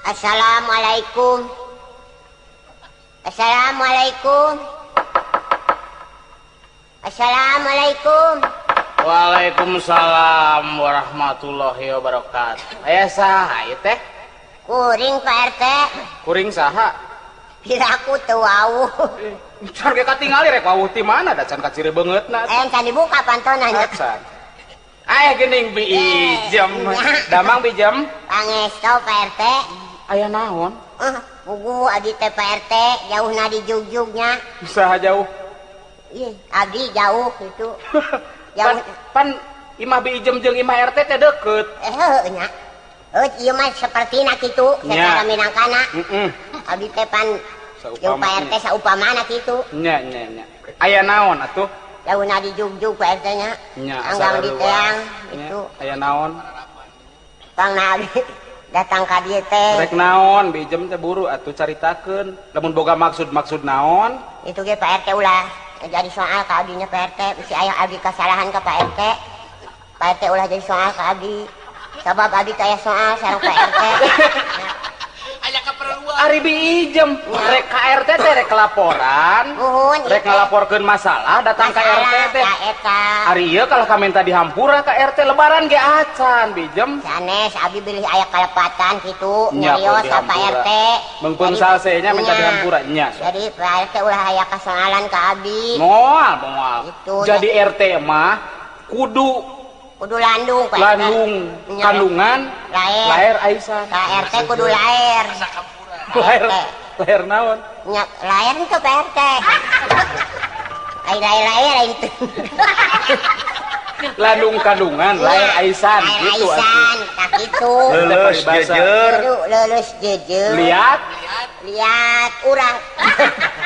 Assalamualaikum. Assalamualaikum. Assalamualaikum. Waalaikumsalam warahmatullahi wabarakatuh. Aya saha ieu teh? Kuring Pak RT. Kuring saha? Piraku teu wawuh. Can ge katingali rek wawuh ti mana da can kaciri beungeutna. Can dibuka pantona nya. Can. Aya geuning Bi Ijem. Damang Bi Ijem. Pangesto Pak RT. Aya naon? Puguh abdi teh Pak RT jauhna di jugjugnya. Saha jauh? Ih, abdi jauh gitu. Jauh. Pan imah Bi Ijem jeung imah RT teh deukeut. Heuh nya. Heuh ieu mah sapertina kitu, sacara minangkana. Heeh. Abdi teh pan jeung Pak RT saupamana kitu. Nya nya nya. Aya naon atuh? Jauhna di jugjug Pak RT nya. Nya, anggang di teang gitu. Aya naon? Pangna abdi datang ka dieu teh. Rek naon Bi Ijem teh buru atuh caritakeun. Lamun boga maksud-maksud naon? Itu ge Pak RT ulah jadi soal ka abdinya Pak RT, bisi aya abdi kasalahan ka Pak RT. Pak RT ulah jadi soal ka abdi. Sabab abdi teh aya soal sareng Pak RT. Aya kaperluan. Ari Bi Ijem rek ka RT teh rek laporan. Nuhun, rek ngalaporkeun masalah datang ka RT teh. Ari ieu kalah ka minta dihampura ka RT lebaran ge acan Bi Ijem. Sanes abdi bilih aya kalepatan kitu nyarios ka Pak RT. Mengpeun salse nya minta dihampura nya. Jadi Pak RT ulah aya kasoalan ka abdi. Moal moal. Jadi RT mah kudu landung Pak RT. Landung kandungan laer Aisyah. Pak RT kudu laer. Laer laer naon? Nya laer henteu Pak RT. Ai laer lain teu. Landung kandungan laer Aisan gitu atuh. Tah kitu. Leuleus jeujeur. Leuleus jeujeur. Lihat lihat urang.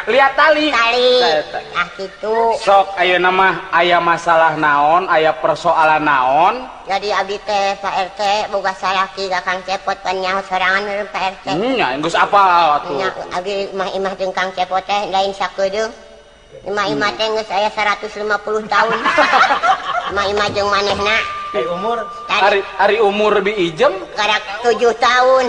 Lihat tali. Tali. Tah kitu. Sok ayeuna mah aya masalah naon, aya persoalan naon? Jadi abdi teh Pak RT boga salaki ka Kang Cepot pan nyaho sorangan meureun Pak RT. Nya geus apal atuh. Nya abdi imah-imah jeung Kang Cepot teh lain sakedeung. Imah-imah teh geus aya 150 tahun. Imah-imah jeung manehna. Ari umur? Ari umur Bi Ijem karak 7 tahun.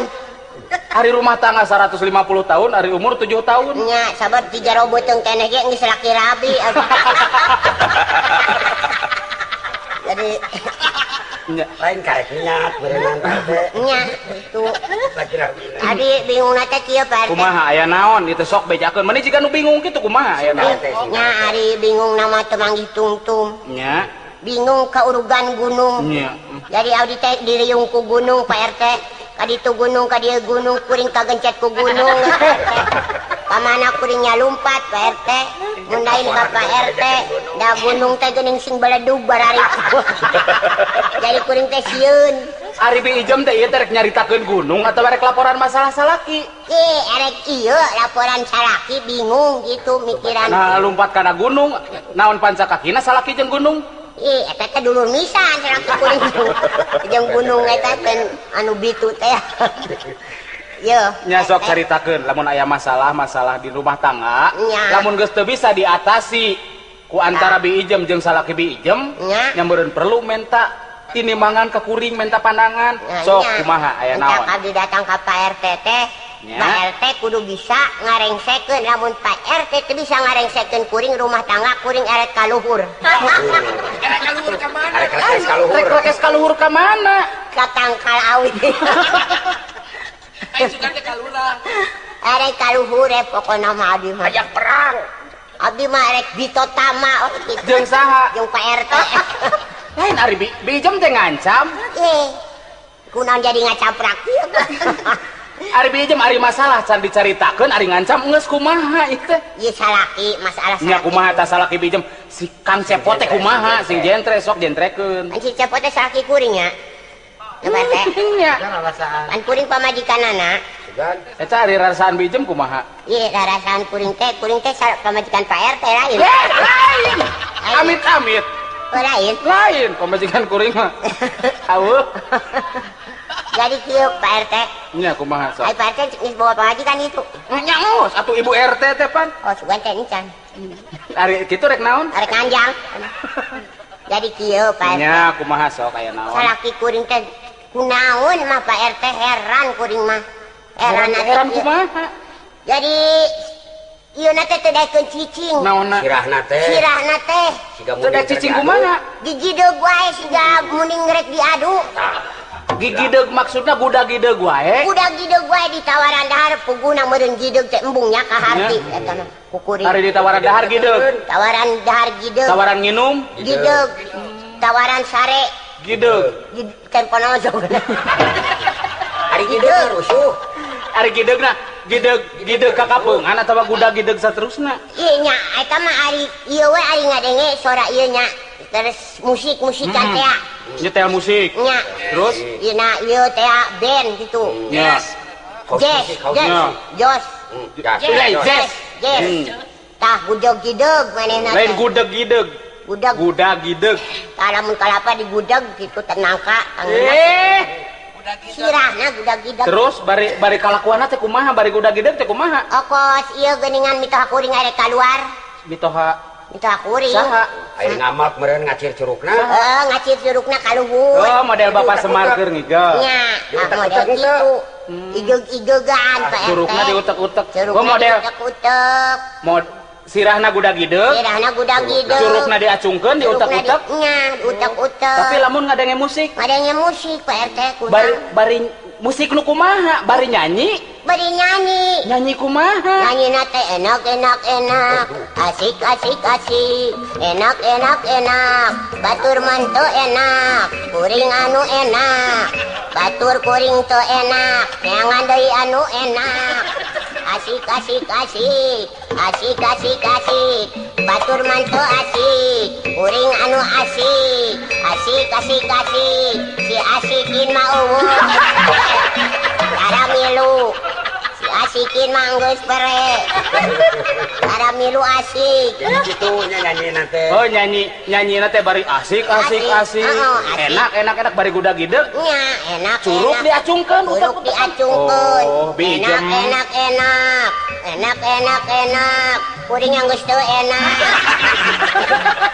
Ari rumah tangga 150 tahun, ari umur 7 tahun. Nya, sabab di jero beuteung keneh ge geus laki rabi. Jadi nya lain karek niat berenang teh. Nya, itu. Laki rabi. Adi bingungna teh kieu Pak RT. Kumaha aya naon ieu teh sok bejakeun. Meni jiga nu bingung kitu kumaha aya naon? Nya ari bingung nama teu manggih tungtung. Nya. Bingung ka urugan gunung. Nya. Jadi abdi teh diriung ku gunung Pak RT. Ka ditu gunung ka dieu gunung kuring kagencet ku gunung. Pamana kuringnya lumpat Pak RT. Mun lain ka Pak RT, da gunung teh geuning sing beledug barari. Jadi kuring teh sieun. Ari Bi Ijem teh ieu teh rek nyaritakeun gunung atawa rek laporan masalah salaki? Ih, erek ieu laporan salaki bingung gitu mikiran. Nah, lumpat kana gunung, naon panca kakina salaki jeung gunung? Ih, eta teh dulur misan salaki kuring jeung gunung eta teh anu bitu teh. Yo. Nya sok caritakeun lamun aya masalah-masalah di rumah tangga, lamun geus teu bisa diatasi ku antara Bi Ijem jeung salaki Bi Ijem, nya meureun perlu menta tinimbangan ka kuring, menta pandangan. Sok kumaha aya naon? Entah abdi datang ka Pak RT teh, Pak RT kudu bisa ngarengsekeun. Lamun Pak RT teu bisa ngarengsekeun kuring rumah tangga kuring erek ka luhur. Erek ka luhur ka mana? Erek rekes ka luhur ka mana? Ka tangkal awi. Ai sugan teh ka lurah. Erek ka luhur pokona mah abdi mah. Ajak perang. Abdi mah erek bitotama kitu. Jeung saha? Jeung Pak RT. Lain ari Bi Ijem teh ngancam. Kunaon jadi ngacaprak kieu. Ari Bi Ijem ari masalah can dicaritakeun ari ngancam geus kumaha ieu teh? Ieu salaki masalah salaki. Nya kumaha tah salaki Bi Ijem? Si Kang Cepot teh kumaha sing jentre sok jentrekeun. Si Cepot teh salaki kuring nya. Nya Pak RT. Nya. Pan kuring pamajikanana. Eta ari rasaan Bi Ijem kumaha? Ieu rasaan kuring teh pamajikan Pak RT lain. Lain. Amit-amit. Lain. Lain pamajikan kuring mah. Aweuh. Jadi kieu Pak RT. Nya kumaha sok? Ai Pak RT geus bawa pamajikan itu. Nya geus atuh ibu RT teh pan. Oh sugan teh encan. Ari kitu rek naon? Arek nganjang. Jadi kieu Pak RT. Nya kumaha sok aya naon? Salaki kuring teh kunaon mah Pak RT heran kuring mah. Heran kumaha? Jadi ieu na teh teu daekeun cicing. Naonna? Sirahna teh. Sirahna teh. Teu daek cicing kumaha? Gigideg wae siga muning rek diadu. Gigideg maksudna gudag-gideg wae. Gudag-gideg wae ditawaran dahar puguna meureun gideg teh embungnya ka harti eta mah kukuring. Ari ditawaran dahar gideg. Tawaran dahar gideg. Tawaran nginum gideg. Tawaran sare gideg. Tempo naon jogna. Ari gideg rusuh. Ari gidegna gideg gideg ka kapeungan atawa gudag gideg saterusna. Ieu nya eta mah ari ieu we ari ngadenge sora ieu nya. Terus musik-musikan teh. Nyetel musik. Nya. Terus dina ieu teh band gitu. Nya. Jazz, jazz, jos. Jazz, jazz. Tah gudeg-gideg manehna. Lain gudeg-gideg. Gudeg. Gudag-gideg. Tah lamun kalapa digudeg kitu teh nangka tangeuna. Sirahna gudag-gideg. Terus bari bari kalakuanna teh kumaha? Bari gudag-gideg teh kumaha? Okos ieu geuningan mitoha kuring arek kaluar. Mitoha mitoha kuring. Saha? Aya ngamak meureun ngacir curugna. Heeh, ngacir curugna ka luhur. Oh, model Bapak Semar keur ngigel. Nya, model kitu. Igeg-igegan Pak RT. Curugna diutek-utek. Oh, model utek-utek. Mod sirahna gudag-gideg. Sirahna gudag-gideg. Curugna diacungkeun diutek-utek. Nya, diutek-utek. Tapi lamun ngadenge musik? Ngadenge musik Pak RT kumaha? Bari musik nu kumaha? Bari nyanyi? Bari nyanyi. Nyanyi kumaha? Nyanyi teh enak enak enak. Asik asik asik. Enak enak enak. Batur man teu enak. Kuring anu enak. Batur kuring teu enak. Neangan deui anu enak. Asik asik asik. Asik asik asik. Batur man teu asik. Kuring anu asik. Asik asik asik. Si asikin mah eueuh. Tara milu. Si asikin mah geus pere. Tara milu asik. Jadi kitu nya nyanyina teh. Oh, nyanyi teh bari asik asik asik. Enak enak enak bari gudag-gideg. Nya, enak. Curug diacungkeun, curug diacungkeun. Oh, enak enak enak. Enak enak enak. Kuring yang geus teu enak.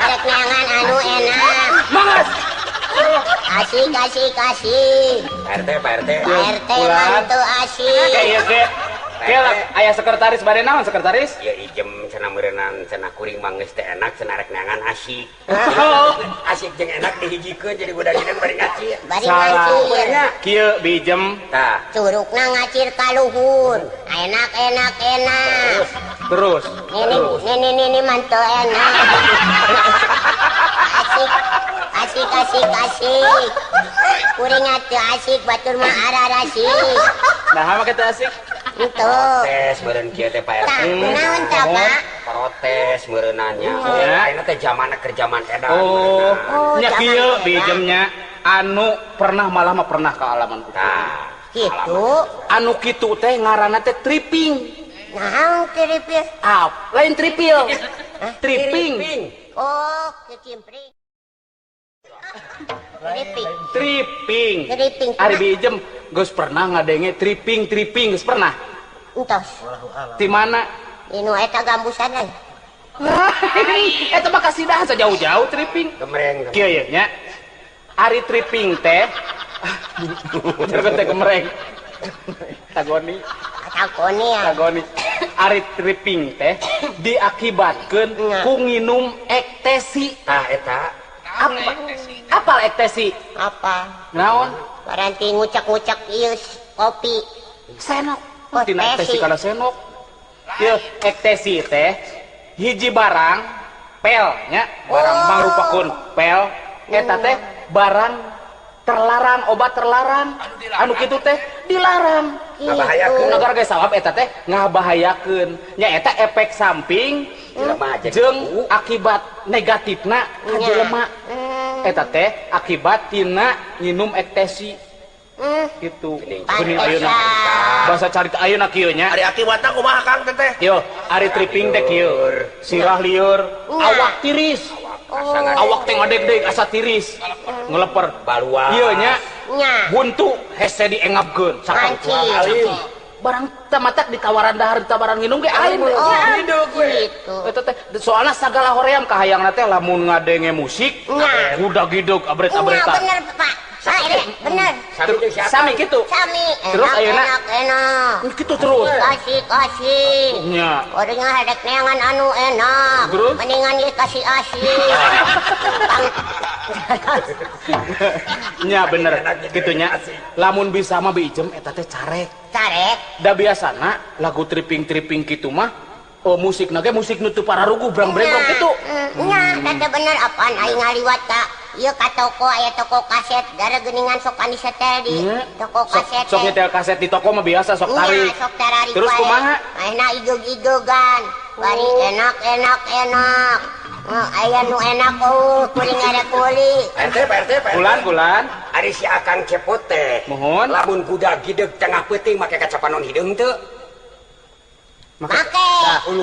Arek neangan anu enak. Mangas. Asik asik asik. Pak RT, Pak RT. Pak RT mah teu asik. Kayak ge. Kayak aya sekretaris bade naon sekretaris? Ya ijem cenah meureunnan cenah kuring mah geus teu enak cenah rek neangan asik. Oh, asik jeung enak dihijikeun jadi budak-budak bari ngacir. Bari ngacir. Kieu bijem. Tah. Curugna ngacir ka luhur. Enak enak enak. Terus. Nini nini nini mah teu enak. Asik. Asik asik asik. Kuring teu asik batur mah ararasik. Nah, mah teu asik. Itu. Protes meureun kieu teh Pak RT. Naon tah, Pak? Protes meureunannya. Ayeuna teh zamanna keur zaman edan. Oh, nya kieu bijemnya anu pernah malah mah pernah kaalaman ku. Tah, kitu. Anu kitu teh ngaranna teh tripping. Naon tripil? Ah, lain tripil. Tripping. Oh, kecimpring. Tripping. Tripping. Tripping. Ari bijem geus pernah ngadenge tripping tripping geus pernah? Entos. Di mana? Dinu eta gambusan euy. Eta mah kasidahan sajauh-jauh tripping. Gemereng. Kieu ye nya. Ari tripping teh teh gemereng. Tagoni. Tagoni ya. Tagoni. Ari tripping teh diakibatkeun ku nginum ektesi. Tah eta. Apa? Apa ektesi? Apa? Naon? Paranti ngucek-ngucek ieu kopi. Senok. Tina ektesi kana senok. Ieu ektesi teh hiji barang pel nya, barang mangrupakeun pel eta teh barang terlarang, obat terlarang. Anu kitu teh dilarang. Ngabahayakeun. Negara ge sawab eta teh ngabahayakeun. Nya eta efek samping jeung akibat negatifna ka jelema. Eta teh akibat tina nginum ektesi. Gitu. Geuning ayeuna. Bahasa carita ayeuna kieu nya. Ari akibatna kumaha Kang teh? Kieu, ari tripping teh kieu. Sirah lieur, awak tiris. Awak teh ngadeg-deg asa tiris. Ngeleper baluas. Ieu nya. Buntu hese diengapkeun. Saking barang tamatak ditawaran dahar ditawaran nginum ge aing gitu. Eta teh soalna sagala hoream kahayangna teh lamun ngadenge musik gudag-gidug abret-abretan. Bener Pak. Bener. Sami kitu. Sami. Terus ayeuna enak. Kitu terus. Kasih kasih. Nya. Orangnya rek neangan anu enak. Terus? Mendingan ieu kasih asih. Nya bener kitunya. Lamun bisa mah Bi Ijem eta teh carek. Carek. Da biasana lagu tripping-tripping kitu mah oh musik nage musik nu teu pararuguh brang-brengkrong kitu. Nya, teh bener apaan aing ngaliwat ka ieu ka toko aya toko kaset gara geuningan sok anu setel di toko kaset. Sok nyetel kaset di toko mah biasa sok tarik. Sok tararik. Terus kumaha? Ayeuna igeg-igegan. Bari enak enak enak. Aya nu enak eueuh kuring arek kuli. RT RT Bulan bulan. Ari si Akang Cepot teh. Mohon. Lamun budak gideg tengah peuting make kaca panon hideung teu? Make.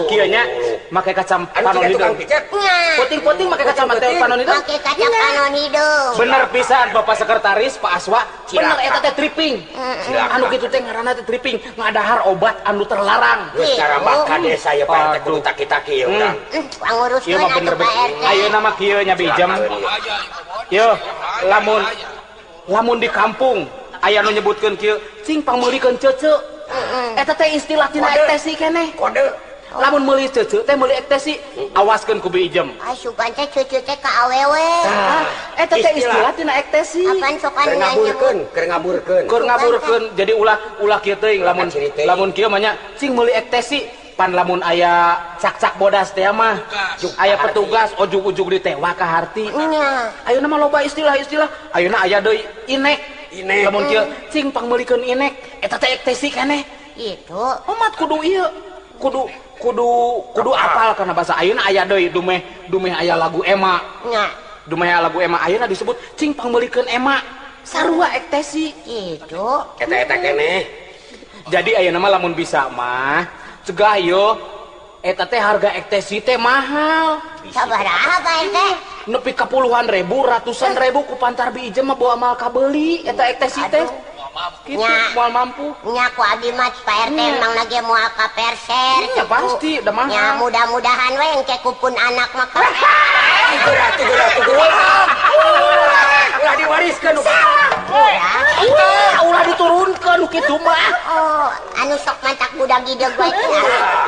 Kieu nya make kaca panon hideung. Puting-puting make kacamata panon hideung. Make kaca panon hideung. Bener pisan Bapak Sekretaris Pak Aswa, bener eta teh tripping. Anu kitu teh ngaranna teh tripping, ngadahar obat anu terlarang. Geus carambah ka desa ye Pak RT kudu taki-taki ye urang. Panguruskeun atuh Pak RT. Ayeuna mah kieu nya Bi Ijem. Yeuh, lamun lamun di kampung aya nu nyebutkeun kieu, cing pangmeulikeun ceuceu. Eta teh istilah tina ektesi keneh. Kode. Lamun meuli ceuceu teh meuli ektesi, awaskeun ku Bi Ijem. Ah sugan teh ceuceu teh ka awewe. Eta teh istilah tina ektesi. Apaan sokan ngaburkeun, keur ngaburkeun. Keur ngaburkeun. Jadi ulah ulah kieu teuing lamun lamun kieu mah nya cing meuli ektesi pan lamun aya cak-cak bodas teh mah aya petugas ujug-ujug ditewak ka harti. Ayeuna mah loba istilah-istilah. Ayeuna aya deui inek. Inek. Lamun kieu cing pangmeulikeun inek eta teh ektesi keneh. Itu. Omat kudu ieu. Kudu kudu kudu apal kana basa ayeuna aya deui dumeh dumeh aya lagu Ema. Nya. Dumeh aya lagu Ema ayeuna disebut cing pangmeulikeun Ema. Sarua ektesi. Itu. Eta-eta keneh. Jadi ayeuna mah lamun bisa mah cegah yo eta teh harga ektesi teh mahal. Sabaraha Pak RT? Nepi ka puluhan ribu, ratusan ribu ku pantar Bi Ijem mah bawa mal kabeli eta ektesi teh. Kitu moal mampu. Nya ku abdi mah Pak RT emang lagi moal ka perser. Nya pasti udah mahal. Nya mudah-mudahan we engke kupun anak mah ka. Geura tuh geura tuh ulah diwariskeun. Ulah ulah diturunkeun kitu mah. Oh, anu sok mantak budak gideg wae.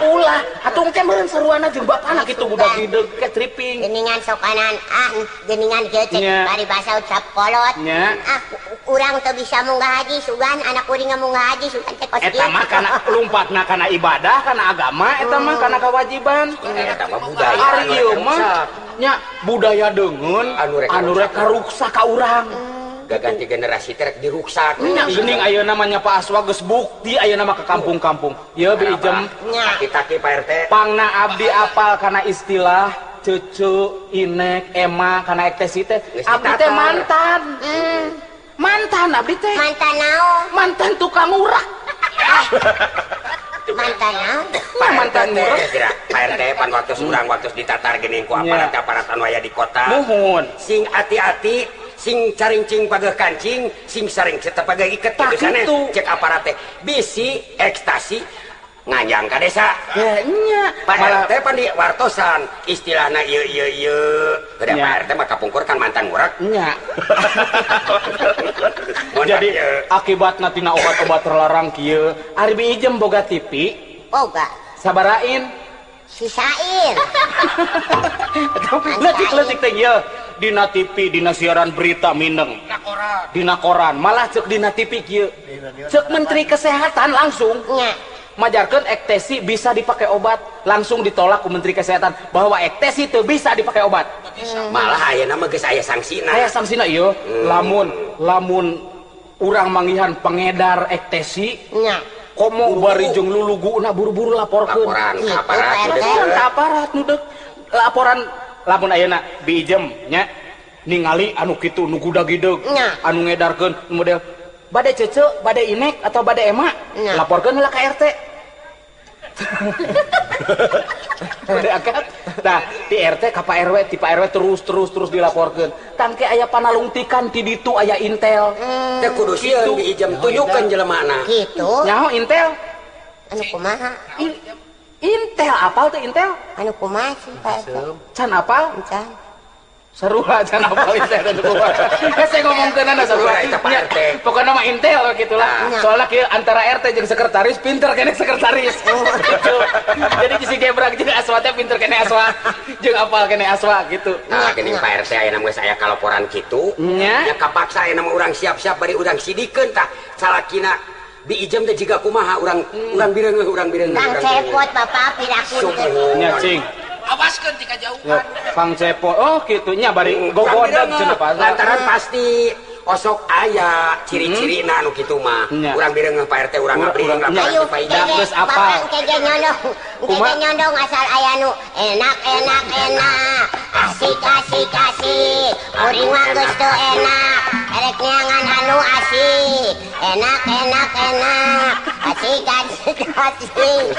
Ulah, atuh engke meureun saruana jeung bapana kitu budak gideg ke tripping. Geuningan sokanan ah geuningan kieu cek paribasa ucap kolot. Ah urang teu bisa munggah haji sugan anak kuring munggah haji sugan teh kos kieu. Eta mah kana lumpatna kana ibadah, kana agama, eta mah kana kewajiban. Eta mah budaya. Ari ieu mah nya budaya deungeun anu rek karuksak ka urang. Gaganti generasi teh rek diruksak. Nya geuning ayeuna mah nya Pak Aswa geus bukti ayeuna mah ke kampung-kampung. Yeuh Bi Ijem. Taki-taki Pak RT. Pangna abdi apal kana istilah ceuceu, inek, ema kana ektesi teh. Abdi teh mantan. Mantan abdi teh. Mantan naon? Mantan tukang urak. Mantan naon? Mantan urak. Pak RT pan waktu urang waktu ditatar geuning ku aparat-aparat anu aya di kota. Muhun. Sing ati-ati, sing caringcing pageuh kancing, sing saring cetep pageuh iket kitu sanes. Cek aparat teh bisi ekstasi nganjang ka desa. Ya nya. Pak RT pan di wartosan istilahna ieu ieu ieu. Gede Pak RT mah kapungkur kan mantan ngurak. Nya. Jadi akibatna tina obat-obat terlarang kieu. Ari Bi Ijem boga TV. Boga. Sabarain. Sisain. Leutik-leutik teh ieu. Dina TV, dina siaran berita mineng. Dina koran. Malah ceuk dina TV kieu. Ceuk Menteri Kesehatan langsung. Nya. Majarkeun ektesi bisa dipakai obat, langsung ditolak ku Menteri Kesehatan bahwa ektesi teu bisa dipakai obat. Malah ayeuna mah geus aya sangsina. Aya sangsina ieu, lamun lamun urang manggihan pengedar ektesi nya komo bari jeung luluguna buru-buru laporkeun. Laporan ka aparat nu deuk. Ka aparat nu deuk. Laporan lamun ayeuna Bi Ijem nya ningali anu kitu nu gudag-gideg anu ngedarkeun model bade cece, bade inek atau bade ema, laporkeun heula ka RT. Bade akad. Nah, di RT ka Pak RW, ti Pak RW terus terus terus dilaporkeun. Tangke aya panalungtikan ti ditu aya intel. Teh kudu sieun Bi Ijem tunjukkeun jelemana. Kitu. Nyaho intel? Anu kumaha? Intel apal teh intel? Anu kumaha sih Pak RT? Can apal? Can. Sarua can apal teh dan kumaha. Hese ngomongkeunana sarua eta Pak RT. Pokona mah intel gitulah. Soalna kieu antara RT jeung sekretaris pinter keneh sekretaris. Gitu. Jadi si gebrak jeung Aswa teh pinter keneh Aswa jeung apal keneh Aswa gitu. Nah, geuning Pak RT ayeuna geus aya kalaporan kitu. Nya kapaksa ayeuna mah urang siap-siap bari urang sidikeun tah salakina Bi Ijem teh jiga kumaha urang urang bireungeuh urang bireungeuh. Kang Cepot Bapak piraku. Nya cing. Awaskeun ti kajauhan. Kang Cepot oh kitu nya bari gogodag cenah Pak. Lantaran pasti osok aya ciri-cirina anu kitu mah. Urang bireungeuh Pak RT urang ngabri Ayo geus apa? Engke nyondong. Engke nyondong asal aya nu enak enak enak. Asik asik asik. Kuring mah geus teu enak. Erek neangan anu asik. Enak enak enak. Asik asik asik.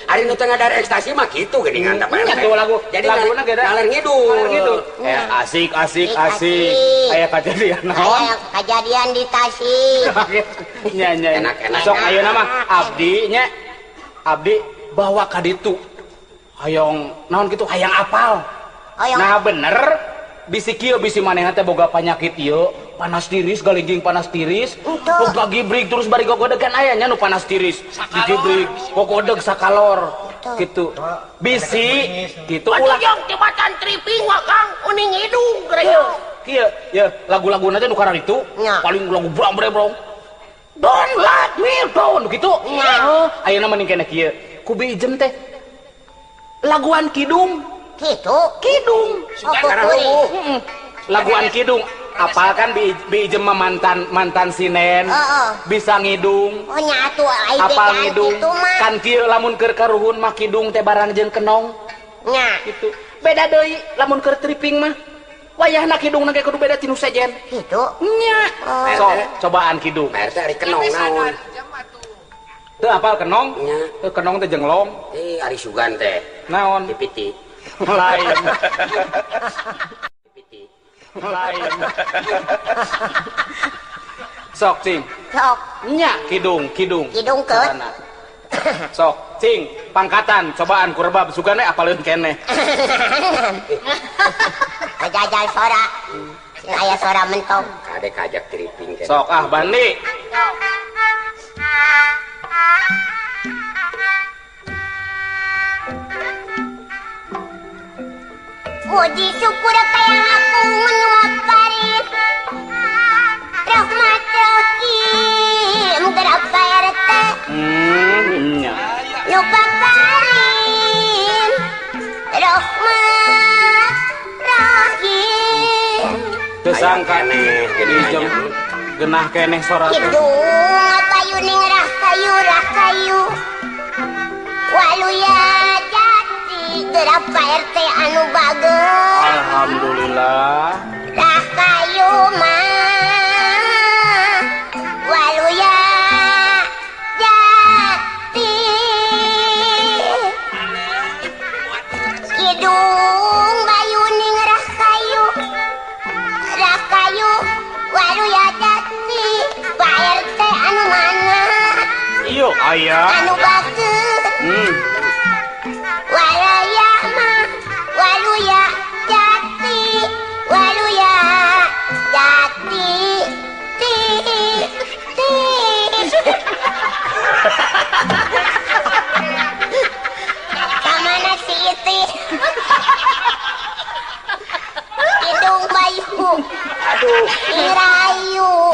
Ari nu teu ngadar ekstasi mah kitu geuningan tah Pak RT. Lagu jadi ngaler ngidul. Asik asik asik. Aya kajadian naon? Aya kajadian di Tasik. Nya nya. Enak-enak. Sok ayeuna mah abdi nya abdi bawa ka ditu. Hayang naon kitu hayang apal. Nah bener bisi kieu bisi manehna teh boga panyakit ieu panas tiris galingging panas tiris boga gibrig terus bari gogodegan aya nya nu panas tiris digibrig gogodeg sakalor gitu bisi gitu ulah tibatan tripping wa Kang uning hidung geureuh kieu ya lagu-laguna teh nu kararitu paling lagu brang-brang don't let me down gitu ayeuna mending keneh kieu ku Bi Ijem teh laguan kidung gitu kidung laguan kidung apal kan Bi Ijem mah mantan sinen bisa ngidung oh nya atuh apal ngidung kan kieu lamun keur karuhun mah kidung teh barang jeung kenong nya gitu beda deui lamun keur tripping mah wayahna kidungna ge kudu beda tinu sejen kitu nya sok cobaan kidung Pak RT ari kenong naon teu apal kenong teu kenong teh jenglong ari sugan teh naon pipiti lain lain sok cing sok nya kidung kidung kidung keut sok cing pangkatan cobaan ku rebab sugane apaleun keneh kajajal sora sing aya sora mentok kade kajak tripping keneh sok ah bandi Puji syukur kaya aku menuapari rahmat rahim gerak Pak RT lupa parin rahmat rahim tersangka nih genah keneh sora hidung kayu ning rahayu rahayu waluya gerak Pak RT anu bager alhamdulillah rahayu mah waluya jati hidung bayu ning rahayu rahayu waluya jati Pak RT anu mana iyo aya anu bager walaya mah waluya jati waluya jati ti ti kamana si iti hidung bayu aduh irayu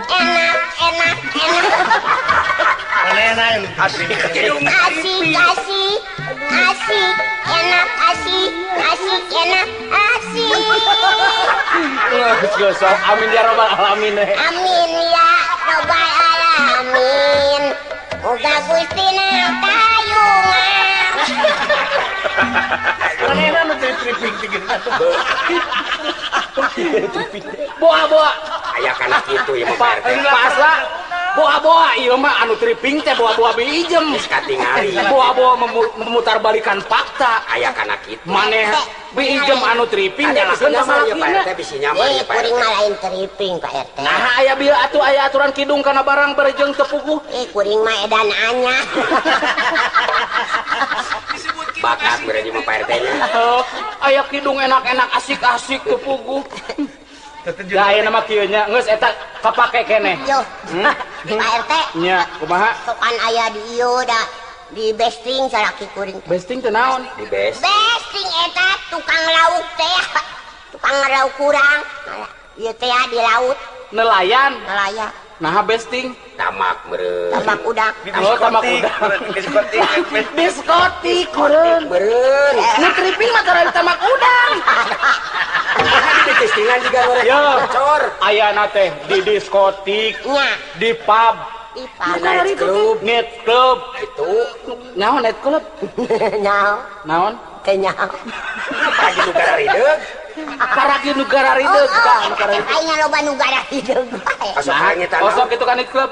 enak enak enak asik asik asik asik enak asik asik enak asik Geus amin ya robbal alamin. Amin ya robbal alamin. Muga Gusti tayungan. Manehna nu tripping teh Boa-boa aya kana kitu ieu mah Pak RT. Pak Asla boa-boa ieu mah anu tripping teh boa-boa Bi Ijem geus katingali. Boa-boa memutarbalikan fakta aya kana kitu. Maneh Bi Ijem anu tripping nyalahkeun ka salakina. Pak RT bisi nyamar ieu Pak RT. Kuring mah lain tripping Pak RT. Nah aya bieu atuh aya aturan kidung kana barang berejeng teu puguh. Kuring mah edan anyar. Disebut Bakat berarti mah Pak RT nya. Aya kidung enak-enak asik-asik teu puguh. Da aya nama kieu nya geus eta kapake keneh. Yo. Pak RT. Nya, kumaha? Sokan aya di ieu da di besting salaki kuring. Besting teh naon? Di best. Besting eta tukang lauk teh. Tukang lauk kurang. Ieu teh di laut. Nelayan. Nelayan. Nah, besting tamak meureun. Tamak udak. Oh, tamak udak. Diskotik. Diskotik meureun. Meureun. Nu tripping mah tara tamak udang. Di bestingan juga bocor. Ayana teh di diskotik, di pub, di pub, night club, night club. Itu naon night club? Naon? Naon? Teh nyaho. Pagi nu gararideg. Paragi nu gararideg tah nu gararideg. Aing loba nu gararideg bae. Osok itu kan night club.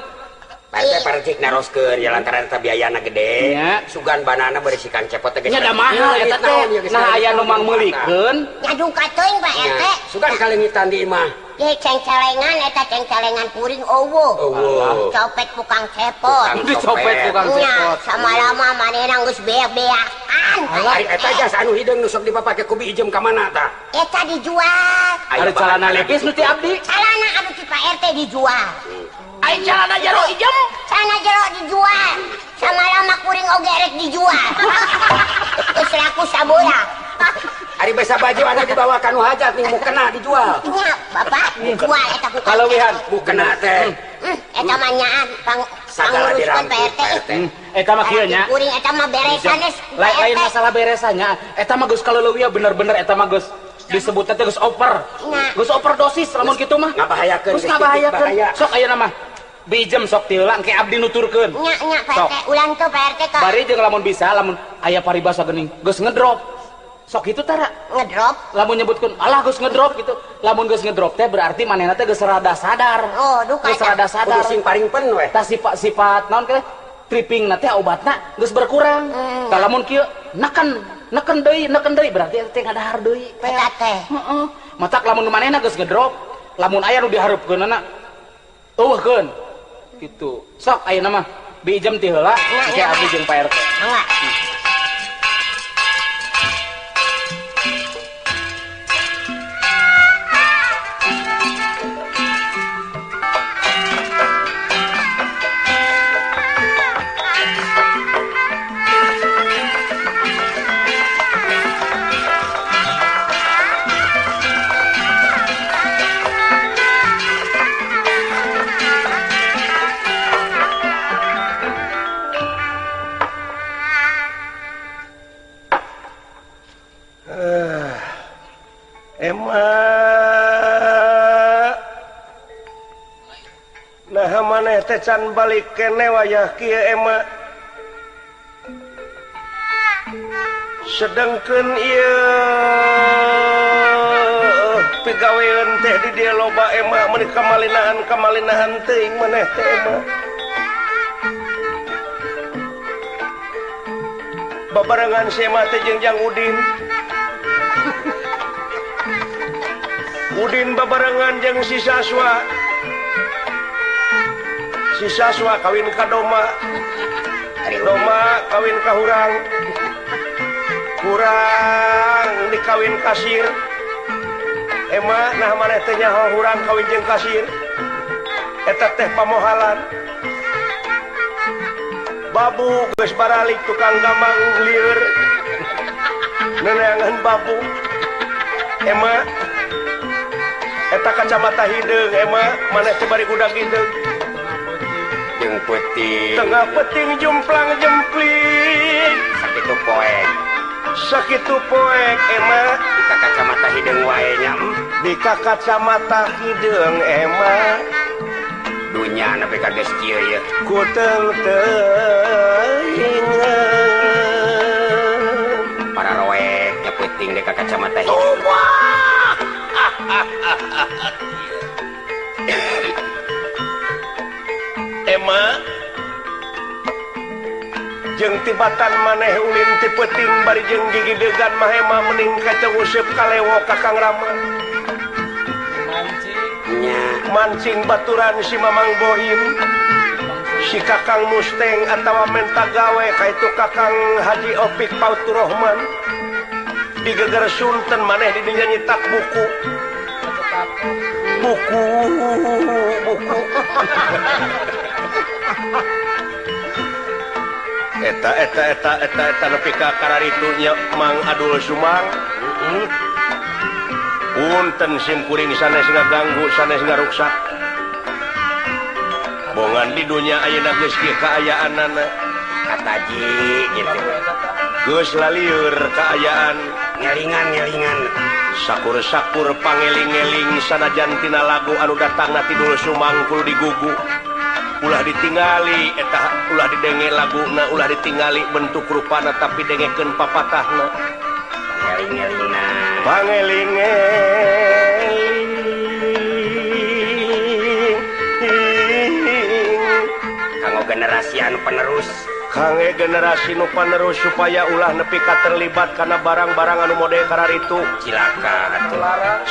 Pak RT parcik naroskeun ya lantaran eta biayana gede. Sugan banana berisikan cepot teh geus. Nya da mahal eta teh. Nah aya nu mangmeulikeun. Nya duka teuing Pak RT. Sugan kalengitan di imah. Ye cengcelengan eta cengcelengan kuring eueuh. Copet tukang cepot. Dicopet tukang cepot. Samalama manehna geus beak-beakan. Ari eta jas anu hideung nu sok dipapake ku Bi Ijem ka mana tah? Eta dijual. Ari calana lepis nu ti abdi. Calana anu ti Pak RT dijual. Ai calana jero ijem? Calana jero dijual. Samalama kuring oge rek dijual. Geus laku sabora. Ari basa baju anu dibawa ka nu hajat ning mukena dijual. Nya, Bapak dijual eta ku kaleuwihan mukena teh. Eta mah nyaan panguruskeun Pak RT. Eta mah kieu nya. Kuring eta mah beresan geus. Lain masalah beresannya, eta mah geus kaleuweuh bener-bener eta mah geus disebutna teh geus over. Geus overdosis lamun kitu mah. Ngabahayakeun. Geus ngabahayakeun. Sok ayeuna mah Bi Ijem sok ti heula engke abdi nuturkeun. Nya nya Pak RT, ulang teu Pak RT ka. Bari jeung lamun bisa lamun aya paribasa geuning geus ngedrop. Sok kitu tara ngedrop. Lamun nyebutkeun alah geus ngedrop gitu. Lamun geus ngedrop teh berarti manehna teh geus rada sadar. Oh, duka. Geus rada sadar. Kudu sing paringpen we. Tah sifat naon teh tripping na teh obatna geus berkurang. Tah lamun kieu neken neken deui berarti teh ngadahar deui. Eta teh. Heeh. Matak lamun manehna geus ngedrop, lamun aya nu dihareupeunna eueuhkeun. Gitu. Sok ayeuna mah Bi Ijem ti heula engke abdi jeung Pak RT. Mangga. Can balik kene wayah kieu ema sedengkeun ieu pigaweun teh di dieu loba ema meuni kamalinahan teuing maneh teh ema babarengan si ema teh jeung Jang Udin Udin babarengan jeung si Saswa. Si Saswa kawin ka Doma, Doma kawin ka Hurang, Hurang dikawin kasir. Ema nah maneh teh nyaho Hurang kawin jeung kasir. Eta teh pamohalan. Babu geus baralik tukang gamang lieur. Neneangan babu. Ema eta kacamata hideung ema maneh teh bari gudag hideung. Peuting. Tengah peuting jumplang jempling. Sakitu poek. Sakitu poek ema. Dika kacamata hideung wae nya. Dika kacamata hideung ema. Dunya nepi ka geus kieu ye. Ku teung-teuing. Para roek nya peuting dika kacamata hideung. Ema jeung tibatan maneh ulin ti peuting bari jeung gigidegan mah ema mending kacang useup kalewo ka Kang Rama. Mancing. Mancing baturan si Mamang Bohim. Si Kakang Musteng atawa menta gawe ka itu Kakang Haji Opik Pauturohman digeger sunten maneh di dinya nyitak buku. Buku buku. Eta eta eta eta eta nepi ka kararitu nya Mang Adul Sumang. Punten sim kuring sanes ngaganggu sanes ngaruksak. Bongan di dunya ayeuna geus kieu kaayaanana kataji gitu. Geus lalieur kaayaan ngelingan-ngelingan sakur-sakur pangeling-eling sanajan tina lagu anu datangna ti Dul Sumang kudu digugu. Ulah ditingali eta ulah didenge laguna ulah ditingali bentuk rupana tapi dengekeun papatahna. Ngeling-ngelingna pangeling-eling kanggo generasi anu penerus kangge generasi nu panerus supaya ulah nepi ka terlibat kana barang-barang anu mode kararitu cilaka atuh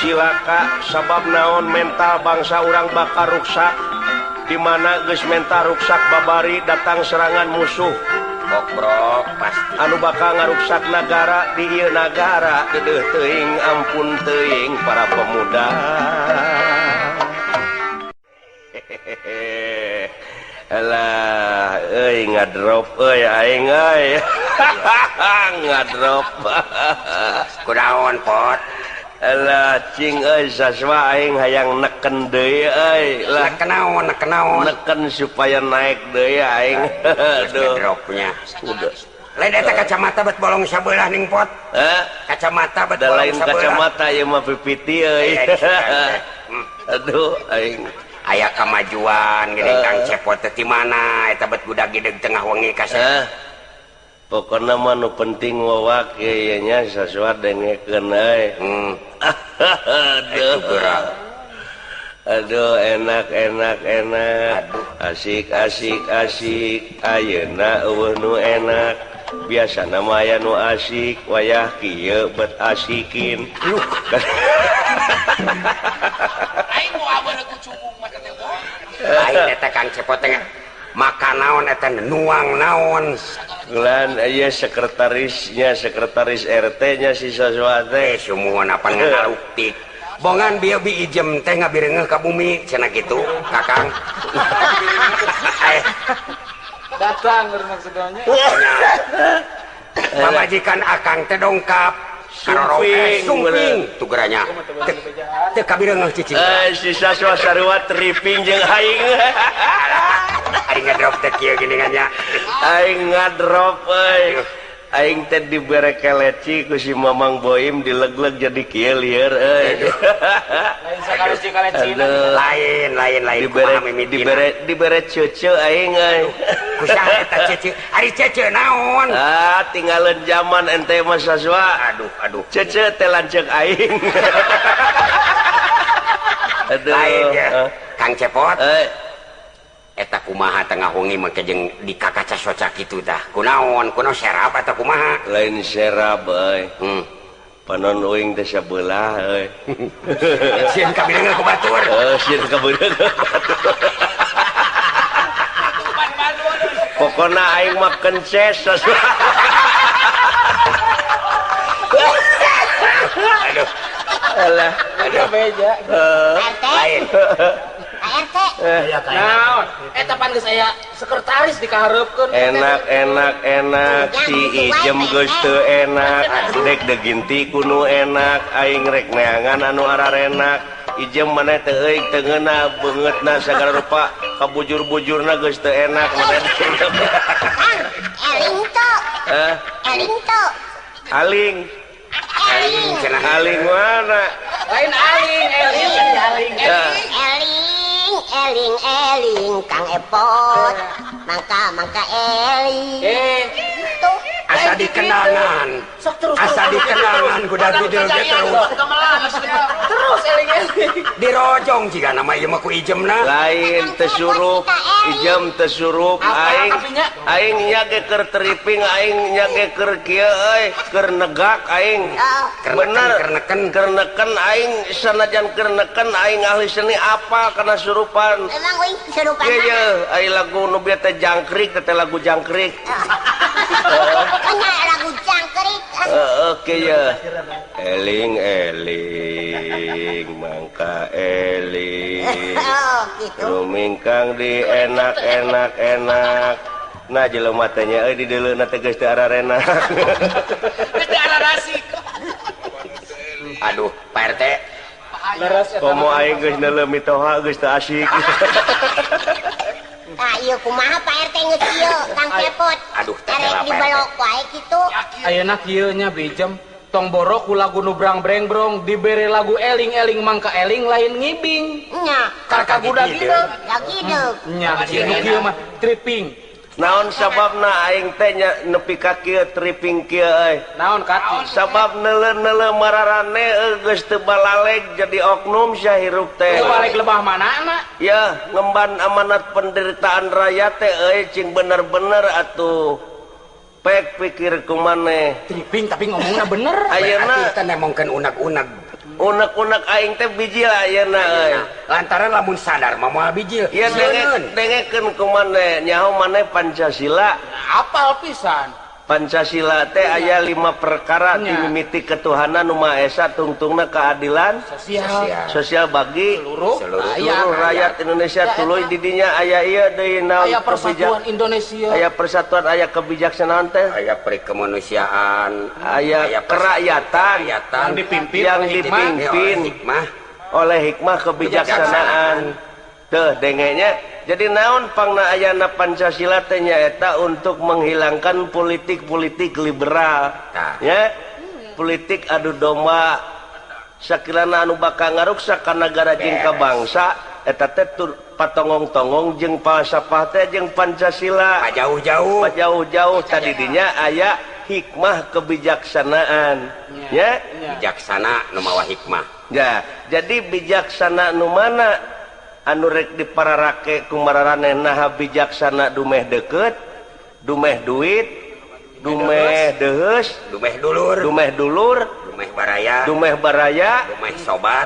cilaka sabab naon mental bangsa urang bakal ruksak di mana geus mental ruksak babari datang serangan musuh bokrok pasti anu bakal ngaruksak nagara di ieu nagara deudeuh teuing ampun teuing para pemuda. Hehehe alah euy ngadrop euy aing euy ngadrop kunaon pot alah cing euy saswa aing hayang neken deui euy lah neken naon neken naon neken supaya naik deui aing aduh dropnya udah lain eta kacamata bet bolong sabelah ning pot kacamata bet bolong lain sabelah kacamata ieu mah pipiti euy aduh aing aya kamajuan geuning Kang Cepot teh ti mana eta bet gudag gideg tengah wengi kasep. Pokona mah nu penting wawak ieu nya sasua dengekeun euy. Aduh. Aduh enak enak enak. Asik asik asik ayeuna eueuh nu enak. Biasana mah aya nu asik wayah kieu bet asikin. Aing mau aweuna ku cubung mah teh boh. Lain eta Kang Cepot teh makan naon eta nuang naon. Lan aya sekretarisnya, sekretaris RT-nya si sasua teh. Sumuhun apan ngaluktik. Bongan bieu bi ijem teh ngabireungeuh ka bumi cenah kitu, Kakang. Datang maksudnya. Pamajikan Akang teh dongkap. Sumping, sumping tugeranya. Teu kabireungeuh cicing. Si sasua sarua tripping jeung aing. Aing ngadrop teh kieu geuningan nya. Aing ngadrop euy. Aing teh dibere keleci ku si Mamang Boim dilegleg jadi kieu lieur euy. Lain sakaleci kaleci. Lain lain lain dibere dibere cece aing euy. Ku saha eta cece? Ari cece naon? Ah, tinggalin zaman ente mah sasua. Aduh aduh. Cece teh lanceuk aing. Aduh. Lain ya. Kang Cepot. Eta kumaha tengah wengi make jeung di kakaca soca kitu tah kunaon kunaon serap atau kumaha lain serap euy panon uing teh sabelah euy sieun kabireungeuh ku batur heuh sieun kabireungeuh pokona aing mah kences. Aduh alah aduh beja lain RT. Naon? Eta pan geus aya sekretaris dikahareupeun. Enak enak enak si Ijem geus teu enak, dek deginti ku nu enak, aing rek neangan anu ararenak. Ijem maneh teh euy teu ngeunah beungeutna sagala rupa kabujur-bujurna geus teu enak maneh. Eling to. Eling to. Aling. Aling cenah aling mana? Lain aling, eling, aling. Eling. Eling eling Kang Epot mangka mangka eling. Eh tuh Asa dikenangan. Asa dikenangan kuda gideg terus. Terus eling-eling. Dirojong jiga nama ieu mah ku ijemna. Lain teu surup, ijem teu surup aing. Aing nya ge keur triping, aing nya ge keur kieu euy, keur negak aing. Bener keur neken aing sanajan keur neken aing ahli seni apa kana surupan. Emang euy surupan. Ieu ye ai lagu nu bieu teh jangkrik teh lagu jangkrik. Nya lagu jangkrik. Oke ya. Eling eling mangka eling. Rumingkang di enak enak enak. Nah jelema teh nya euy di deuleuna teh geus teu ararenak. Geus teu ararasik. Aduh, Pak RT. Komo aing geus neuleuh mitoha geus teu asik. Tah ieu kumaha Pak RT geus ieu Kang Cepot. Aduh, teh arek dibalok wae kitu. Ayeuna kieu nya bijem tong boro ku lagu nu brang-breng-brong dibere lagu eling-eling mangka eling lain ngibing. Nya. Karka guda gideg. Gideg. Nya nu kieu mah tripping. Naon sababna aing teh nya nepi ka kieu tripping kieu euy. Naon kati? Sabab neuleuh-neuleuh mararane geus teu balaleg jadi oknum sia hirup teh. Teu balik lebah manana? Ya, ngemban amanat penderitaan rakyat teh euy cing bener-bener atuh. Pek pikir ku maneh. Tripping tapi ngomongna bener. Ayeuna teh nemongkeun unek-unek. Unek-unek aing teh bijil ayeuna euy. Lantaran lamun sadar mah moal bijil. Ieu dengekeun ku maneh nyaho maneh Pancasila. Apal pisan. Pancasila teh aya 5 perkara dimimiti ketuhanan nu Maha Esa tungtungna keadilan sosial bagi seluruh rakyat Indonesia tuluy di dinya aya ieu deui naon aya persatuan Indonesia aya persatuan aya kebijaksanaan teh aya perikemanusiaan aya kerakyatan yang dipimpin oleh hikmah kebijaksanaan teh dengenya. Jadi naon pangna ayana Pancasila teh nyaeta untuk menghilangkan politik-politik liberal ya, politik adu domba sakirana anu bakal ngaruksak ka nagara jeung ka bangsa eta teh patongong-tongong jeung falsafah teh jeung Pancasila jauh-jauh jauh-jauh tadi dinya aya hikmah kebijaksanaan ya, bijaksana nu mawa hikmah ya. Jadi bijaksana nu mana anu rek dipararake ku mararaneh naha bijaksana dumeh deukeut, dumeh duit, dumeh deheus, dumeh dulur, dumeh baraya,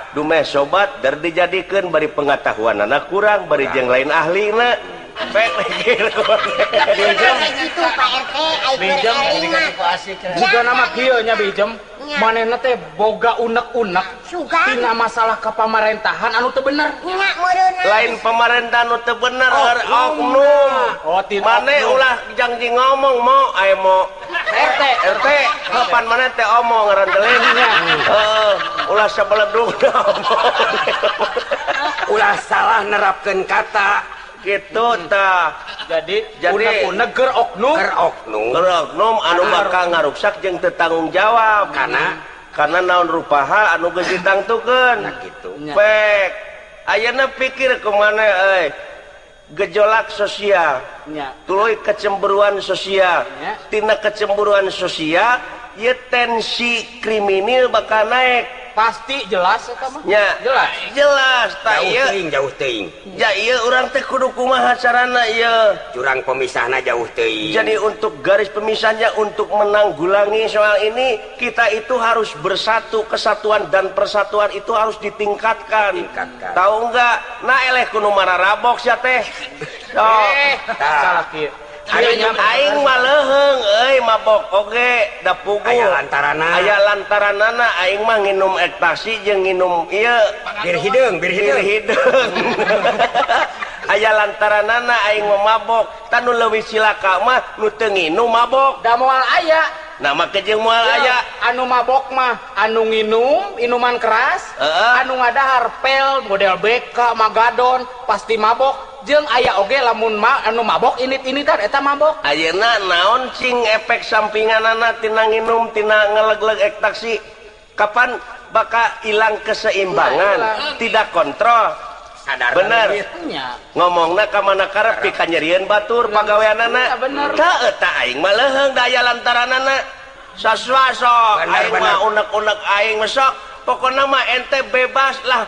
dumeh sobat, dar dijadikeun bari pengetahuanana kurang, bari jeung lain ahlina. Pek mikir kitu Pak RT ai keur eling mah. Juga nama kieu nya bijem. Manehna teh boga unek-unek tina masalah kepamarentahan anu teu bener. Lain pamarentahan anu teu bener oknum. Maneh ulah janji ngomong mo aya mo RT RT kapan maneh teh omong ngaran teh nya. Heeh, ulah sabeledug omong. Ulah salah nerapkeun kata gitu tah. Jadi unek-unek keur oknum anu bakal ngaruksak jeung teu tanggung jawab karena naon rupa hal anu geus ditangtukeun kitu. Pek ayeuna pikir kumaha euy gejolak sosial tuluy kecemburuan sosial tina kecemburuan sosial ieu tensi kriminal bakal naik. Pasti jelas eta mah. Nya, jelas tah ieu jauh teuing. Ja ieu urang teh kudu kumaha carana ieu? Jurang pemisahna jauh teuing. Jadi untuk garis pemisahnya untuk menanggulangi soal ini kita itu harus bersatu, kesatuan dan persatuan itu harus ditingkatkan. Tahu enggak? Nah eleh kudu mararabok sia teh. Salah kieu. Aing mah leuheung euy mabok oge da puguh aya lantaranana aing mah nginum ekstasi jeung nginum ieu bir hideung aya lantaranana aing mah mabok tah nu leuwih cilaka mah nu teu nginum mabok da moal aya. Nah make jeung moal aya anu mabok mah anu nginum minuman keras anu ngadahar pel model BK Magadon pasti mabok jeung aya oge lamun anu mabok init-initan eta mabok. Ayeuna naon cing efek sampinganana tina nginum tina ngeleg-leg ekstasi kapan bakal hilang keseimbangan tidak kontrol Sadar bener ngomongna ka mana karep pikanyerieun batur pagaweanana tah eta aing mah leuheung daya lantaranana saswa sok aing mah unek-unek aing mah sok pokona mah ente bebas lah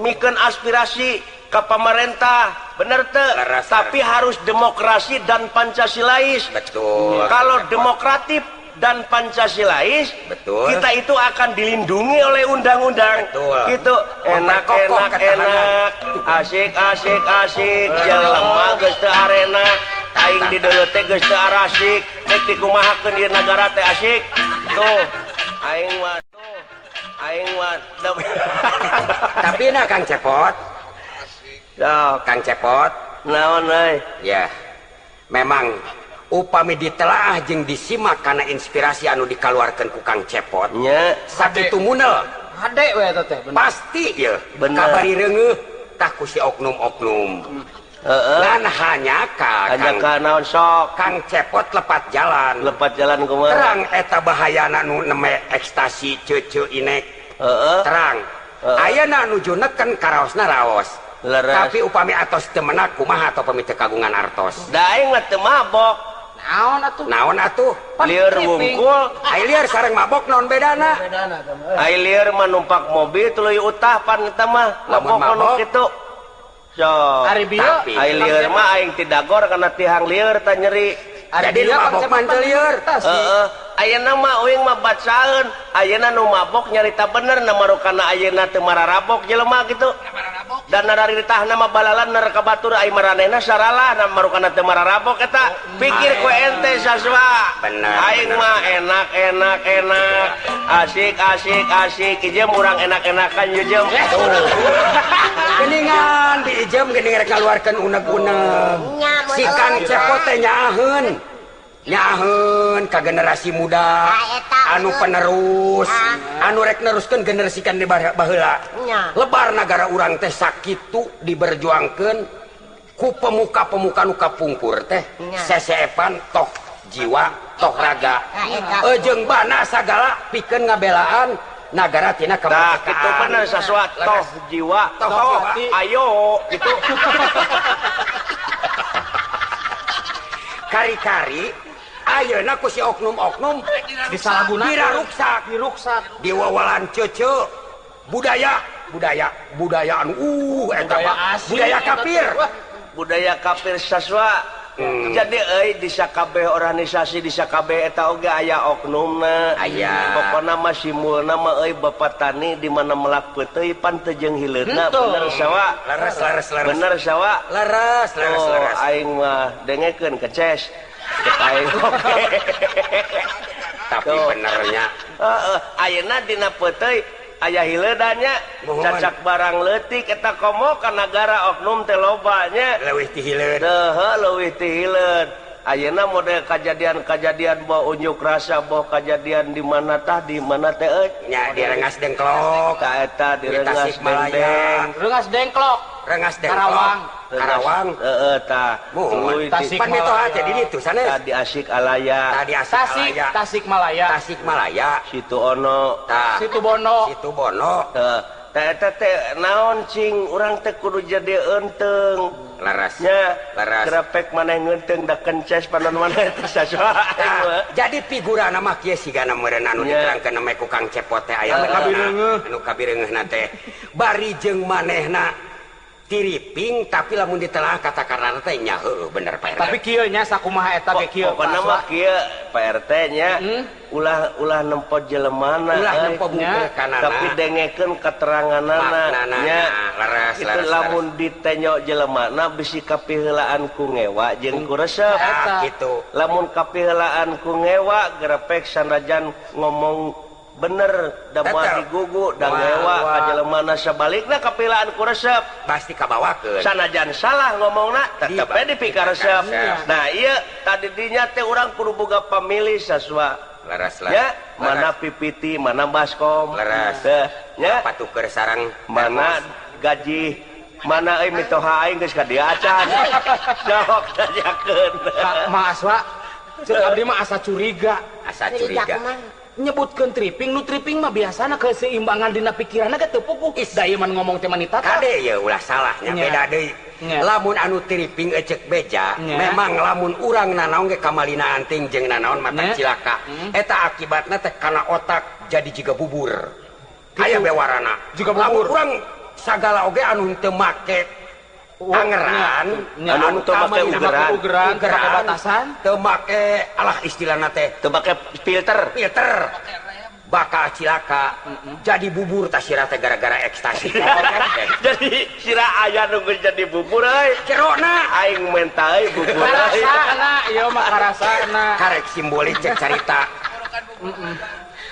mikeun aspirasi ke pemerintah bener teu tapi harus demokrasi dan Pancasilais. Betul. Kalau demokratif dan Pancasilais betul, kita itu akan dilindungi oleh undang-undang. Gitu enak enak enak asik asik asik jelema geus teu arenak aing di dieu teh geus teu arasik rek dikumahakeun ieu nagara teh asik tuh aing mah tuh aing mah. Tapi nah Kang Cepot. Sok Kang Cepot naon euy? Ya. Memang upami ditelaah jeung disimak kana inspirasi anu dikaluarkeun ku Kang Cepot nya sakitu munel hade we eta teh pasti ye kabari reungeuh tah ku si oknum-oknum. Heeh. Ngan hanya ka Kang naon sok Kang Cepot lepat jalan. Lepat jalan kumaha? Terang eta bahayana nu neme ekstasi ceuceu inek. Heeh. Terang. Ayeuna nuju neken karaosna raos. Leres. Tapi upami atos teu menak kumaha atau pami teu kagungan artos. Da aing mah teu mabok. Naon atuh? Naon atuh? Lieur wungkul. Ai lieur sareng mabok naon bedana? Bedana teh. Ai lieur mah numpak mobil tuluy utah pan eta mah. Lamun mabok kitu. So, ari bieu ai lieur mah aing tidagor kana tihang lieur tah nyeri. Jadi nu mabok mah teu lieur. Heeh. Ayeuna mah uing mah bacaeun, ayeuna nu mabok nyarita bener na marukana ayeuna teu mararabok jelema kitu. Dan nararitahna mah balalan neraka batur ai maranehna saralah na marukana teu mararabok eta. Pikir ku ente saswa. Bener. Aing mah enak enak enak. Asik asik asik ijem urang enak-enakan ye jem. Geningan di ijem geuning rek ngaluarkeun uneg-uneg. Si Kang Cepot teh nyaaheun. Nyaaheun ka generasi muda anu penerus anu rek neruskeun generasi kan di baheula. Lebar nagara urang teh sakitu diberjuangkeun ku pemuka-pemuka nu kapungkur teh seseepan toh jiwa toh raga jeung bana sagala pikeun ngabelaan nagara tina kemerdekaan. Tah kitu bener saswa toh jiwa toh ayo gitu. Kari-kari ayeuna ku si oknum-oknum disalahgunakeun, diraruksak, diruksak, diwawalan ceuceu budaya, budaya, budaya anu eta mah budaya kafir. Budaya kafir saswa. Jadi euy di sakabeh organisasi di sakabeh eta oge aya oknumna. Aya. Pokona mah simulna mah euy bapak tani di mana melak peuteuy pan teu jeung hileudna bener sawa. Leres leres leres. Bener sawa. Leres leres leres. Aing mah dengekeun keces. Cek aing oge. Tapi benernya heeh ayeuna dina peuteuy aya hileudannya cacak barang leutik eta komo ka nagara oknum teh loba nya leuwih ti hileud heuh leuwih ti hileud ayeuna model kajadian-kajadian boh unjuk rasa boh kajadian di mana tah di mana teh euy nya di Rengas Dengklok ka eta di Rengas Dengdeng Rengas Dengklok Rengas Dengklok Karawang Karawang heeh tah tuluy pan mitoha teh di ditu sanes tadi Asik Alaya tadi Asik Alaya Tasikmalaya Tasikmalaya Situ Ono tah Situ Bono Situ Bono teh eta teh naon cing urang teh kudu jadi eunteung leres nya leres grapek maneh ngeunteung da kences panon maneh teh saswa jadi figurana mah kieu sigana meureun anu diterangkeun mah ku Kang Cepot teh aya anu kabireungeuhna teh bari jeung manehna tiriping tapi lamun ditelaah kata karena teh nya heueuh bener Pak RT. Tapi kieu nya sakumaha eta ge kieu. Pokona mah kieu Pak RT nya ulah ulah nempo jelemana ulah nempo bungkul kanana tapi dengekeun keteranganana nya leres itu lamun ditenyo jelemana bisi kapiheulaan ku ngewa jeung ku resep kitu. Lamun kapiheulaan ku ngewa gerepek sanajan ngomong bener da moal digugu da ngewa ka jelemana sabalikna kapilaan ku resep pasti kabawakeun sanajan salah ngomongna tetep we dipikaresep. Nah ieu tadi dinya teh urang kudu boga pamilih saswa leres ya mana pipiti mana baskom leres nya patuker sarang mana gaji mana euy mitoha aing geus ka dieu acan sok tanyakeun Mang Aswa ceuk abdi mah asa curiga asa curiga Nyebutkeun tripping nu tripping mah biasana keseimbangan dina pikiranna ge teu puguh. Da ieu mah ngomong teh manita. Kade ye ulah salahnya beda deui. Lamun anu tripping ecek beja memang lamun urang nanaon ge kamalina anting jeung nanaon mata cilaka. Eta akibatna teh kana otak jadi jiga bubur. Aya bewarana. Jiga bubur. Lamun urang sagala oge anu teu make angeran, anu teu make ugeran, batasan, teu make alah istilahna teh, teu make filter, bakal cilaka, jadi bubur tah sirah teh gara-gara ekstasi. Jadi sirah aya nu geus jadi bubur euy. Jerona aing menta euy bubur. Karasana ieu mah karasana. Karek simbolik cek carita.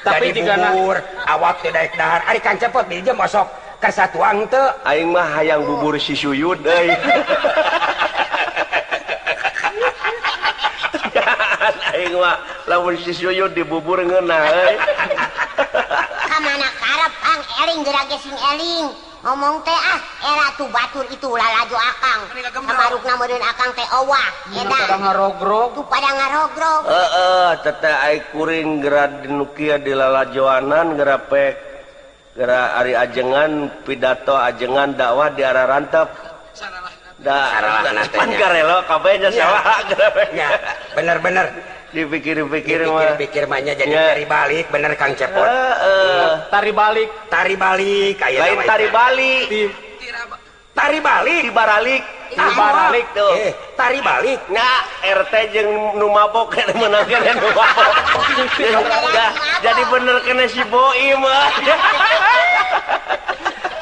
Tapi jadi bubur awak teh daek dahar. Ari Kang Cepot di jam osok kasatuang teu. Aing mah hayang bubur si Suyud euy. Aing mah lamun si Suyud dibubur ngeunah euy. Ka mana karep Kang eling geura ge sing eling. Ngomong teh ah era tuh batur itu lalajo akang. Samarukna meureun akang teh owah edan. Pada ngarogrog. Tuh pada ngarogrog. Heeh, teteh aing kuring geura di nu kieu di lalajoanan geura pek geura ari ajengan pidato ajengan dakwah di arah rantep. Saralahna teh. Pan karelo kabeh nya salah. Ya, bener-bener dipikir-pikir mah. Dipikir-pikir mah nya jadi tari balik bener Kang Cepot. Heeh. Tari balik, tari balik aya lain tari balik. Tari balik, dibaralik. Dibaralik tuh. Tari balik. Nya RT jeung nu mabok kene meunang kene nu mabok. Jadi bener kene si Boim.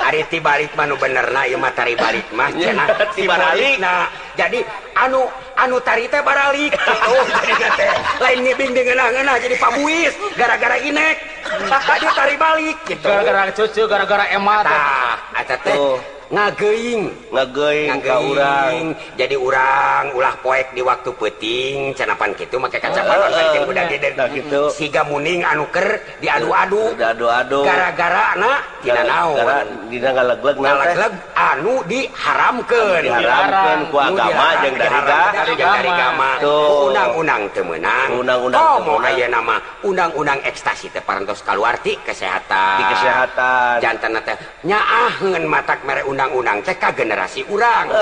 Ari ti balik mah nu benerna ieu mah tari balik mah cenah ti baralik. Nah, jadi anu tari teh baralik gitu jadi teh. Lain ngibing di ngeunah-ngeunah jadi pabuis gara-gara inek. Tadi tari balik gitu. Gara-gara cucu, gara-gara emat. Tah, eta teh ngageuing ka urang. Jadi urang ulah poek di waktu peuting cenah pan kitu make kacamata penting budak gede. Gitu. Siga muning anu keur diadu-adu. Diadu-adu. Gara-gara na tina naon? Dina ngalegleg ngalegleg anu diharamkeun. Diharamkeun ku agama jeung dari agama. Undang-undang teu meunang. Undang-undang komo ayeuna mah undang-undang ekstasi teh parantos kaluar ti kesehatan. Di kesehatan. Janten teh nyaaheun matak mere undang-undang teh ka generasi urang.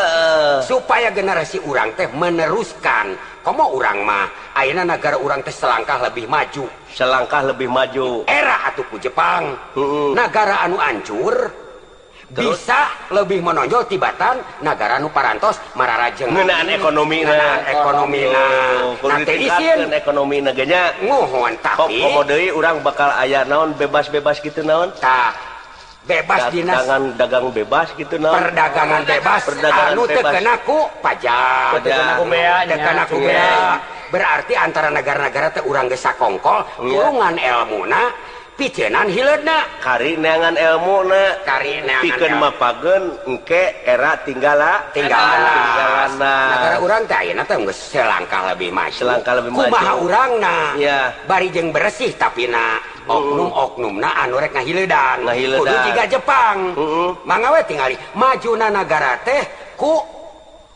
Supaya generasi urang teh meneruskan. Komo urang mah ayeuna nagara urang teh selangkah lebih maju. Selangkah lebih maju. Era atuh ku Jepang. Nagara anu hancur bisa lebih menonjol tibatan nagara nu parantos mararajeng. Ngeunaan ekonomina. Ekonomina. Kudu ditingkatkeun ekonomina ge nya. Nuhun tapi komo deui urang bakal aya naon bebas-bebas kitu naon? Tah. Bebas dinas dagang bebas gitu naon? Perdagangan bebas. Perdagangan anu teu kena ku pajak. Teu kena ku bea. Teu kena ku bea. Berarti antara negara-negara teh urang geus sakongkol, kurungan elmuna, picenan hileudna. Kari neangan elmuna, kari neangan pikeun mapageun engke era tinggalana. Negara urang teh ayeuna teh geus selangkah lebih maju. Selangkah lebih maju. Kumaha urangna? Ya. Bari jeung bersih tapi na oknum-oknumna anu rek ngahileudan. Kudu jiga Jepang. Mangga we tingali majuna nagara teh ku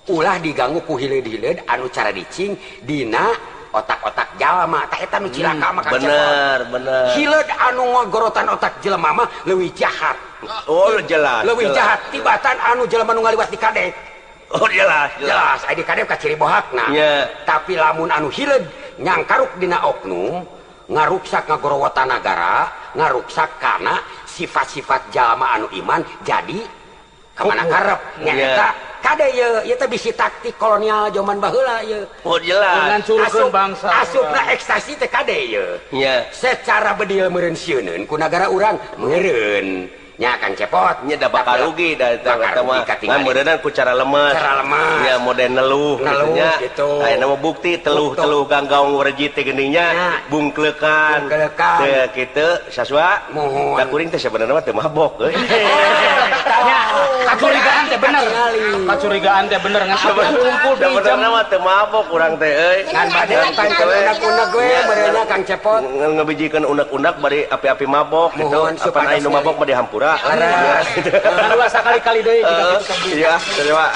ulah diganggu ku hileud-hileud anu cara dicing dina otak-otak jalma tah eta nu cilaka mah Kang Cepot. Bener, bener. Hileud anu ngagorotan otak jelema mah leuwih jahat. Oh, jelas. Leuwih jahat tibatan anu jelema nu ngaliwat di kadek. Oh, jelas, jelas. Jelas, aya di kadek ka ciri bohakna. Yeah. Tapi lamun anu hileud nyangkaruk dina oknum ngaruksak ngagorowatan nagara, ngaruksak kana sifat-sifat jalma anu iman jadi kamana karep nyaeta kade ieu ieu teh bisi taktik kolonial zaman baheula ieu. Oh jelas. Ngancurkeun bangsa. Asupna ekstasi teh kade ieu. Nya. Secara bedil meureun sieuneun ku nagara urang meureun. Nya Kang Cepot nya da bakal rugi da eta mah. Ngan meureunan ku cara lemes. Cara lemes. Nya mode neluh gitu nya. Ayeuna mah bukti teluh-teluh ganggaung werji teh geuning nya bungkleukan. Teu kitu sasua. Da kuring teh sabenerna mah teu mabok euy. Nya kacurigaan teh bener. Kacurigaan teh bener ngan kumpul di jam mah teu mabok urang teh euy. Ngan bade unek-unek we meureunna Kang Cepot. Ngabijikeun unek-unek bari api-api mabok gitu. Apan aya nu mabok mah dihampura. Lalu sakali-kali deui kita gitu. Iya, terima.